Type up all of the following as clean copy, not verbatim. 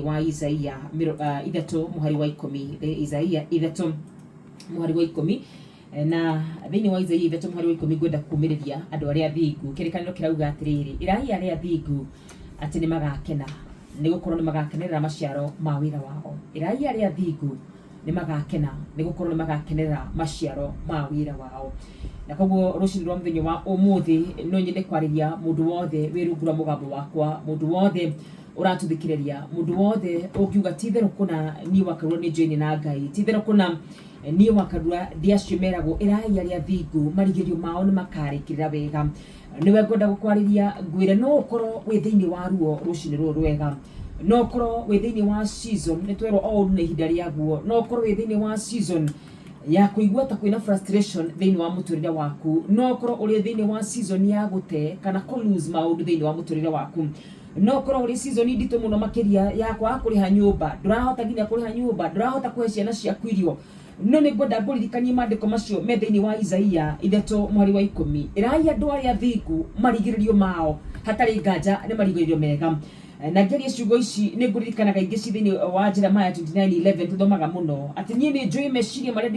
Wa Isaia 3 mũhari wa 10, Isaia 3 mũhari wa 10. Na thĩinĩ wa Isaia 3 mũhari wa 10, ngwenda kumĩrĩria andũ arĩa athingu. Kĩrĩkanĩro kĩrauga atĩrĩrĩ, ĩrai arĩa athingu atĩ nĩ magakena, nĩ gũkorwo nĩ magakenerera maciaro ma wĩra wao. Ĩrai arĩa athingu nĩ magakena, nĩ gũkorwo nĩ magakenerera maciaro ma wĩra wao. Na koguo rũcinĩ rwa mũthenya wa ũmũthĩ, no nyende kwarĩria mũndũ wothe wĩ rungu rwa mũgambo wakwa, mũndũ wothe ũratũthikĩrĩria, mũndũ wothe ũngiuga ti itherũ kũna niĩ Wakarura nĩ njoine na Ngai, ti itherũ kũna niĩ Wakarura ndĩ acio meragwo ĩrai arĩa athingu marigĩrĩrio mao nĩ makarĩkĩrĩra wega. Nĩwe ngwenda gũkwarĩria, ngwĩre no ũkorwo wĩ thĩinĩ wa ruo rũcinĩ rũrũ rwega, no ũkorwo wĩ thĩinĩ wa season, nĩ twerwo o ũndũ na ihinda rĩaguo, no ũkorwo wĩ thĩinĩ wa season ya kũigua ta kwĩna frustration thĩinĩ wa mũtũrĩre waku, no ũkorwo ũrĩ thĩinĩ wa season ya gũte kana kũ lose maũndũ thĩinĩ wa mũtũrĩre waku, no ũkorwo ũrĩ season nditũ mũno makĩria ya kwaga kũrĩha nyũmba, ndũrahota nginya kũrĩha nyũmba, ndũrahota kũhe ciana ciaku irio. No nĩ ngwenda ngũririkanie maandĩko macio me thĩinĩ wa Isaia 3 mũhari wa 10: ĩrai andũ arĩa athingu marigĩrĩrio mao hatarĩ nganja nĩ marigĩrĩrio mega. Na ngĩaria ciugo ici, nĩ ngũririkanaga ingĩ ci thĩinĩ wa Jeremiah 29:11, tũthomaga mũno atĩ niĩ nĩ njũĩ meciria marĩa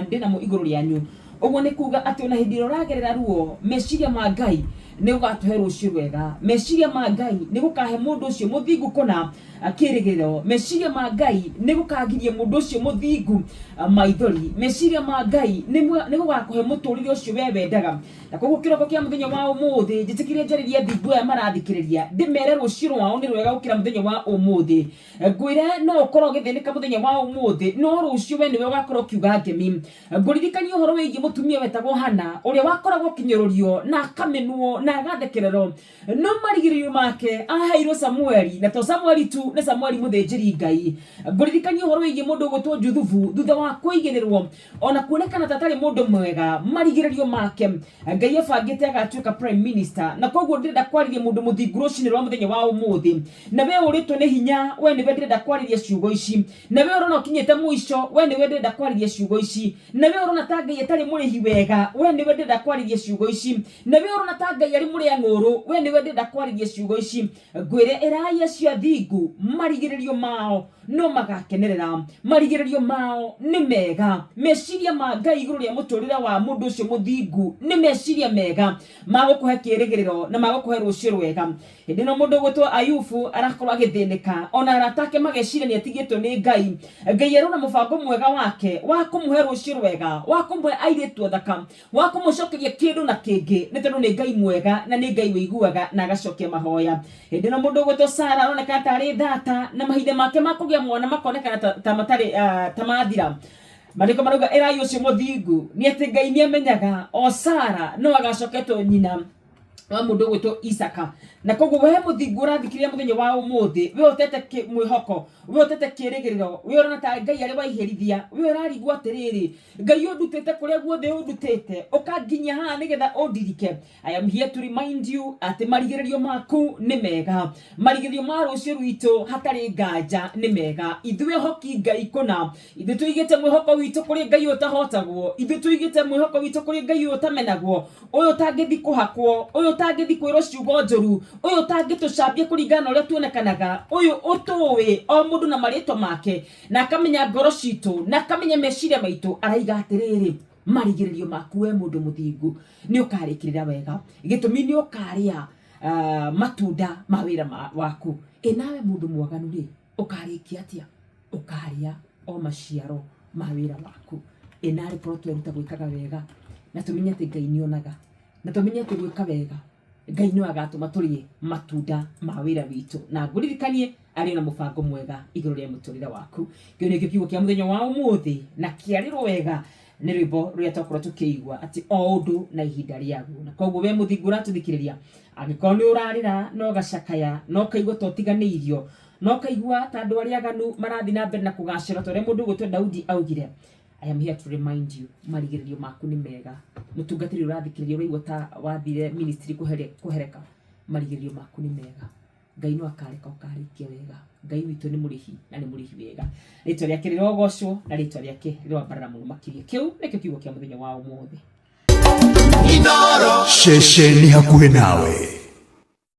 ndĩnamo igũrũ rĩanyu. Ũguo nĩ kuga atĩ ona hĩndĩ ĩrĩa ũragerera ruo, meciria ma Ngai nĩ gũgatũhe rũciũ rwega, meciria ma Ngai nĩ gũkahe mũndũ ũcio mũthingu kũna kĩrĩgĩrĩro, meciria ma Ngai nĩ gũkagiria mũndũ ũcio mũthingu maithori, meciria ma Ngai nĩ gũgakũhe mũtũrĩre ũcio we wendaga. Na koguo kĩroko kĩa mũthenya wa ũmũthĩ, njĩtĩkĩrie njarĩrie athingu aya marathikĩrĩria, ndĩmere rũciũ rwao nĩ rwega gũkĩra mũthenya wa ũmũthĩ. Ngwĩre no ũkorwo ũgĩthĩnĩka mũthenya wa ũmũthĩ, no rũciũ we nĩwe ũgakorwo ũkiuga ngemi. Ngũririkania ũhoro wĩgiĩ mũtumia wetagwo Hana, ũrĩa wakoragwo ũkĩnyũrũrio na akamenwo na agathekererwo, no marigĩrĩrio make aheirwo Samueli, na to Samueli tu, nĩ Samueli mũthĩnjĩri Ngai. Ngũririkania ũhoro wĩgiĩ mũndũ ũgwĩtwo Juthubu, thutha wa kũigĩrĩrwo ona kuonekana ta atarĩ mũndũ mwega, marigĩrĩrio make Ngai abangĩte agatuĩka prime minister. Na koguo ndĩrenda kwarĩria mũndũ mũthingu rũcinĩ rwa mũthenya wa ũmũthĩ. Na we ũrĩtwo nĩ hinya, we nĩwe ndĩrenda kwarĩria ciugo ici. Na we ũrona ũkinyĩte mũico, we nĩwe ndĩrenda kwarĩria ciugo ici. Na we ũrona ta Ngai atarĩ mũrĩhi wega, we nĩwe ndĩrenda kwarĩria ciugo ici. Na we ũrona ta Ngai arĩ mũrĩa ng'ũrũ, we nĩwe ndĩrenda kwarĩria ciugo ici. Ngwĩre ĩrai acio athingu marigĩrĩrio mao no magakenerera, marigĩrĩrio mao nĩ mega. Meciria ma Ngai igũrũ rĩa mũtũrĩre wa mũndũ ũcio mũthingu nĩ meciria mega magũkũhe kĩrĩgĩrĩro na magũkũhe rũciũ rwega. Hĩndĩ ĩno mũndũ ũgwĩtwo Ayubu arakorwo agĩthĩnĩka, ona arata ake mageciria nĩ atigĩtwo nĩ Ngai, Ngai arona mũbango mwega wake wa kũmũhe rũciũ rwega, wa kũmũhe airĩtu athaka, wa kũmũcokeria kĩndũ na kĩngĩ, nĩ tondũ nĩ Ngai mwega na nĩ Ngai wĩiguaga na agacokia mahoya. Hĩndĩ ĩno mũndũ ũgwĩtwo Sara aronekana tarĩ thata, na mahinda make ma kũgĩa mwana makonekana ta matarĩ ta mathira. Maandĩko marauga ĩrai ũcio mũthingu nĩ atĩ Ngai nĩ amenyaga o Sara no agacoketwo nyina wa mũndũ ũgwĩtwo Isaka. Na koguo we mũthingu ũrathikĩrĩria mũthenya wa ũmũthĩ, we ũtete mwĩhoko, we ũtete kĩrĩgĩrĩro, we ũrona ta Ngai arĩ waiherithia, we ũrarigwo atĩrĩrĩ, Ngai ũndutĩte kũrĩa guothe ũndutĩte ũkanginyia haha nĩgetha ũndirike, I am here to remind you atĩ marigĩrĩrio maku nĩ mega, marigĩrĩrio ma rũciũ rwitũ hatarĩ nganja nĩ mega. Ithuĩ hoki Ngai kũna, ithuĩ tũigĩte mwĩhoko witũ kũrĩ Ngai ũyũ ũtahotagwo, ithuĩ tũigĩte mwĩhoko witũ kũrĩ Ngai ũyũ ũtamenagwo, ũyũ ũtangĩthi kũhakwo, ũyũ ũtangĩthi kwĩrwo ciugo njũru, ũyũ ũtangĩtũcambia kũringana na ũrĩa tuonekanaga, ũyũ ũtũĩ o mũndũ na marĩtwa make na akamenya ngoro citũ na akamenya meciria maitũ. Araiga atĩrĩrĩ, marigĩrĩrio maku we mũndũ mũthingu nĩ ũkarĩkĩrĩra wega, gĩtũmi nĩ ũkarĩa matunda ma wĩra waku. Ĩ nawe mũndũ mwaganu rĩ, ũkarĩkia atĩa? Ũkarĩa o maciaro ma wĩra waku. Ĩ narĩ korwo tweruta gwĩkaga wega na tũmenye atĩ Ngai nĩ onaga, na tũmenye atĩ gwĩka wega Ngai no agatũma tũrĩe matunda ma wĩra witũ. Na ngũririkanie arĩ na mũbango mwega igũrũ rĩa mũtũrĩre waku. Kĩu nĩkĩo kiugo kĩa mũthenya wa ũmũthĩ, na kĩarĩrwo wega nĩ rwĩmbo rũrĩa twakorwo tũkĩigua atĩ o ũndũ na ihinda rĩaguo. Na koguo we mũthingu ũratũthikĩrĩria, angĩkorwo nĩ ũrarĩra na ũgacakaya na ũkaigua ta ũtiganĩirio na ũkaigua ta andũ arĩa aganu marathiĩ na mbere na kũgacĩra ta ũrĩa mũndũ ũgwĩtwo Daudi augire, I am here to remind you marigĩrĩrio maku nĩ mega. Mũtungatĩri ũrathikĩrĩria, ũraigua ta wathire ministry kũhereka, marigĩrĩrio maku nĩ mega. Ngai no akareka ũkarĩkia wega. Ngai witũ nĩ mũrĩhi na nĩ mũrĩhi wega. Rĩtwa rĩake rĩrogocwo na rĩtwa rĩake rĩroambarara mũno makĩria. Kĩu nĩkĩo kiugo kĩa mũthenya wa ũmũthĩ. Ceceni hakuhĩ nawe.